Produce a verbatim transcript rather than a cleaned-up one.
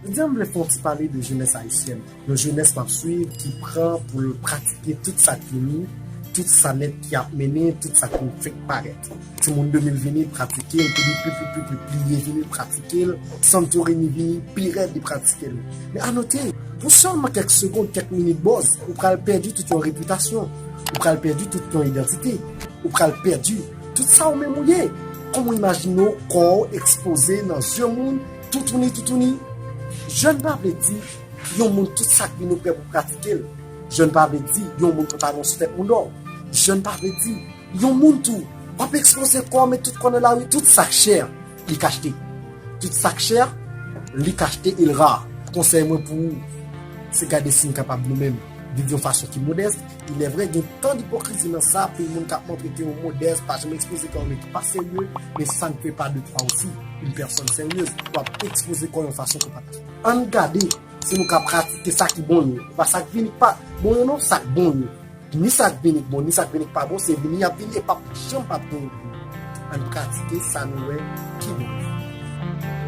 Jodi a m vle fè yon ti pale de jenès ayisyèn. Yon jenès m ap swiv ki pran pou l pratike tout sa k vini, tout sa nèt ki ap mennen, tout sa ki fenk parèt. Timoun de mil vini pratike l, pi pi pi pi pi pliye vini pratike l, Santorini vini pi rèd li pratike l. Men anote, pou sèlman kèk segonn, kèk minit buzz, ou pral pèdi tout yon repitasyon, ou pral pèdi tout yon idantite, ou pral pèdi tout sa ou menm ou ye. Kòman w imajine w kò w ekspoze nan zye moun, toutouni toutouni? Jèn pa vle di yon moun tout sa k vin ou prè pou pratike l. Jèn pa vle di yon moun pantalon sou tèt moun dò. Jèn pa vle di yon moun tou w ap ekspoze kò w, met tout kò nan lari, tout sa k chè li k achte. Tout sa k chè li k achte e l ra. Konsèy mwen pou ou, se gade si n kapab nou menm viv yon fason ki modès. Il est vrai, gen tan dipokrizi nan sa, pou moun k ap montre ke yo modès, pa janm ekspoze kò yo, men ki pa serye, men ça ne fait pas de toi aussi une personne sérieuse. W ap ekspoze kò yon fason ke w pa ta. Ann gade si nou ka pratike sa ki bon yo, pa sa k vini k pa bon yo non, sa k bon yo. Ni sa k vini k bon, ni sa k vini k pa bon, se vini y ap vini e p ap janm p ap gen yon bon. Ann pratike sa nou wè ki bon.